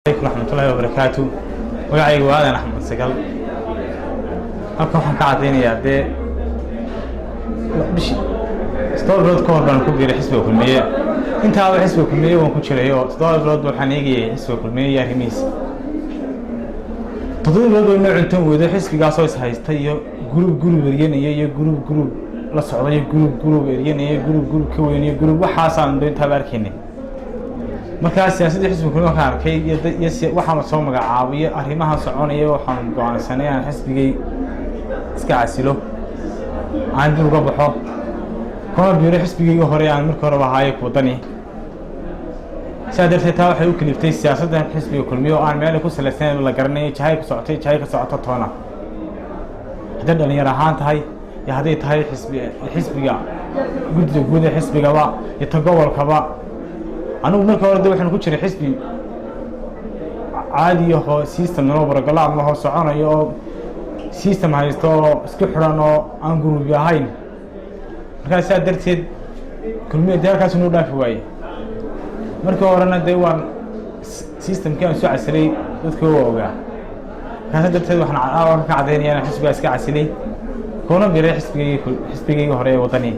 Alaykum raxmatullaahi wabarakaatu. Magacaygu waa Aadan Axmed Sagal. Halkan waxaan ka caddaynayaa, dee bishi 7 bilood ka hor baan ku biiray xisbiga Kulmiye. Intaaba xisbiga Kulmiye waan ku jiray oo 7 bilood waxaan eegayay xisbiga Kulmiye iyo arrimihiisa. 7 bilood bay noo cuntan weydo xisbigaasoo is haysta iyo group group eryanaya iyo group group la socda iyo group group eryanaya, group group ka weyn iyo group waxaasaan intaaba arkaynay. Markaa siyaasadda xisbiga Kulmiye markaan arkay iyo waxaan soo magacaabay iyo arrimahan soconaya, waxaan go-aansanay aan xisbigay iska casilo, aan dib uga baxo, kuna biiro xisbigayga hore aan markii horeba ahaaye Wadani. Sidaa darteed taa waxay u kaliftay siyaasaddan xisbiga Kulmiye oo aan meel ku salaysanayn la garanayo, jahay ku socotay, jahay ka socoto toona, hadday dhalinyar ahaan tahay iyo hadday tahay xisbiga guddida guud ee xisbigaba iyo ta gobolkaba. Anigu markii hore de waxaan ku jiray xisbi caadi ahoo system noo program ahoo soconayo oo system haysto oo isku xidhan oo aan group ahayn. Markaa sidaa darteed Kulmiya dee halkaas noo dhaafi waaye. Markii horena dee waan systemkii aan soo casilay dadka waa ogaa. Markaasa darteed waxaan ka caddaynaya inaan xisbigaa iska casilay, kuna biray xisbigayga hore ee Wadani.